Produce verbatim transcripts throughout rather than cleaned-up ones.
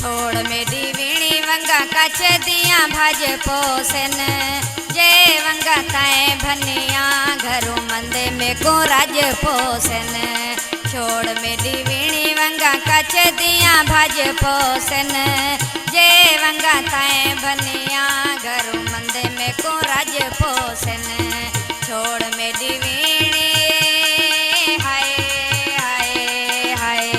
چھوڑ میݙی ویݨی ونگاں کچھ دیاں بھڄ پوسن، جے ونگاں تئیں بھنیاں گھروں مندے میکوں رڄ پوسن۔ چھوڑ میݙی ویݨی ونگاں کچھ دیاں بھڄ پوسن، جے ونگاں تئیں بھنیاں گھروں مندے میکوں رڄ پوسن۔ چھوڑ میݙی ویݨی، ہائے، ہائے، ہائے۔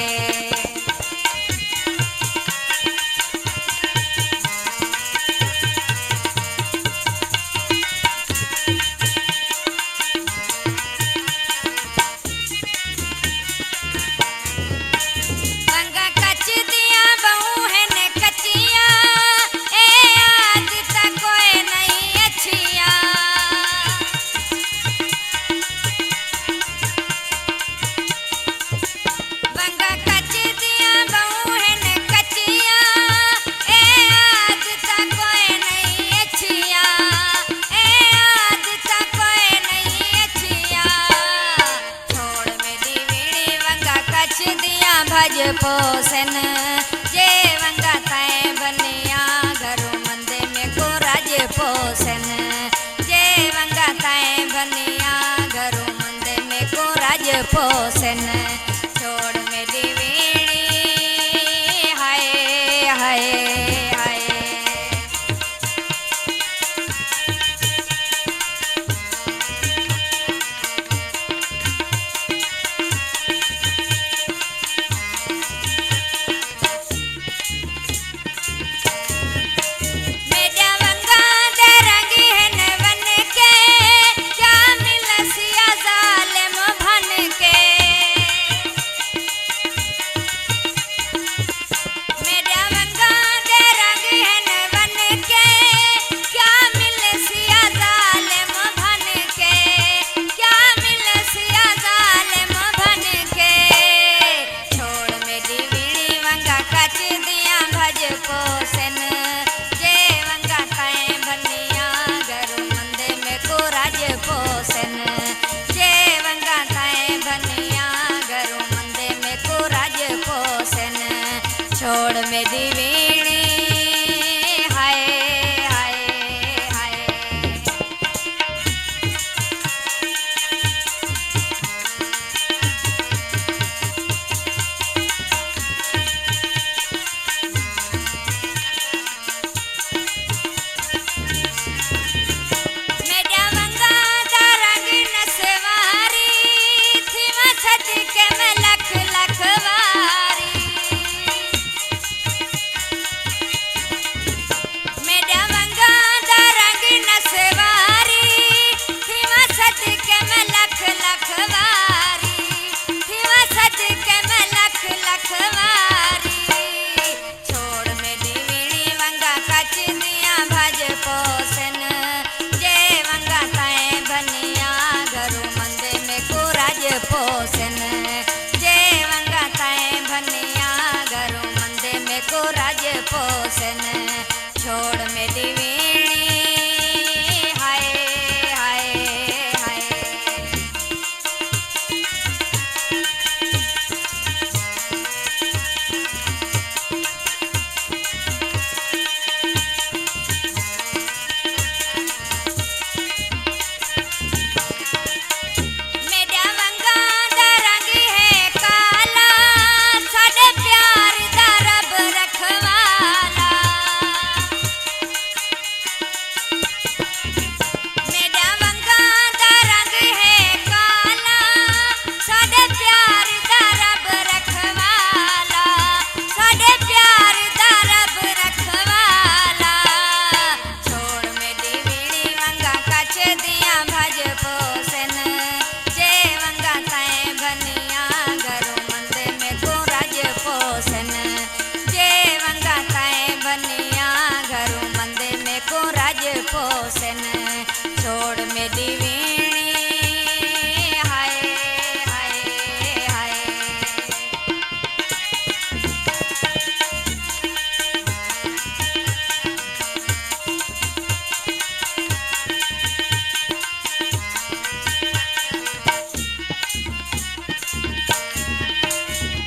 ونگاں کچ دیاں ٻہوں ہن کچیاں، اے عادتاں کوئے نئیں اچھیاں۔ ونگاں کچ دیاں ٻہوں ہن کچیاں، اے عادتاں کوئے نئیں اچھیاں، اے عادتاں کوئے نئیں اچھیاں۔ چھوڑ میݙی ویݨی ونگاں کچ دیاں بھڄ پوسن، جے ونگاں تئیں بھنیاں گھروں مندے میکوں رڄ پوسن، جے ونگاں تئیں بھنیاں گھروں مندے میکوں رڄ پوسن۔ چھوڑ میݙی ویݨی، ہائے، ہائے، ہائے۔ میݙیاں ونگاں دے رنگ ہن ون کے، کیا ملسی آ ظالم بھن کے۔ میݙیاں ونگاں دے رنگ ہن ون کے، کیا ملسی آ ظالم بھن کے، کیا ملسی آ ظالم بھن کے۔ چھوڑ میݙی ویݨی ونگاں کچ دیاں بھڄ پوسن، جے ونگاں تئیں بھنیاں گھروں مندے میکوں رڄ پوسن، جے ونگاں تئیں بھنیاں گھروں مندے میکوں رڄ پوسن۔ چھوڑ میݙی ویݨی، ہائے، ہائے، ہائے۔ میݙیاں ونگاں دا رنگ نسواری، تھیواں صدقے میں لکھ لکھ واری۔ میݙیاں ونگاں دا رنگ نسواری، تھیواں صدقے میں لکھ لکھ واری، تھیواں صدقے میں لکھ لکھ واری۔ چھوڑ میݙی ویݨی ونگاں کچ دیاں بھڄ پوسن، جے ونگاں تئیں بھنیاں گھروں مندے میکوں رڄ پوسن، جے ونگاں تئیں بھنیاں گھروں مندے میکوں رڄ پوسن۔ چھوڑ میݙی ویݨی، ہائے، ہائے، ہائے۔ میݙیاں ونگاں دا رنگ ہے کالا، ساݙے پیار دا رب رکھوالا۔ میݙیاں ونگاں دا رنگ ہے کالا، ساݙے پیار دا رب رکھوالا، ساݙے پیار دا رب رکھوالا۔ چھوڑ میݙی ویݨی ونگاں کچ دیاں بھڄ پوسن، جے ونگاں تئیں بھنیاں گھروں مندے میکوں رڄ پوسن، جے ونگاں تئیں بھنیاں گھروں مندے میکوں رڄ پوسن۔ چھوڑ میݙی ویݨی، ہائے، ہائے، ہائے۔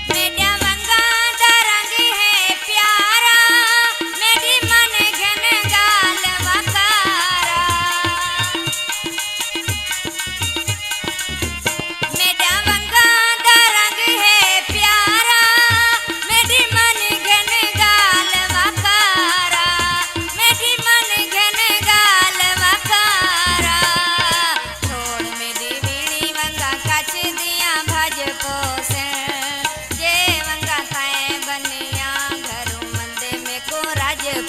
میݙیاں ونگاں دا رنگ ہے پیارا،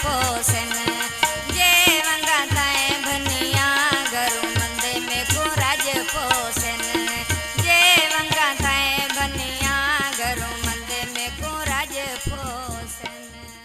ہوسن۔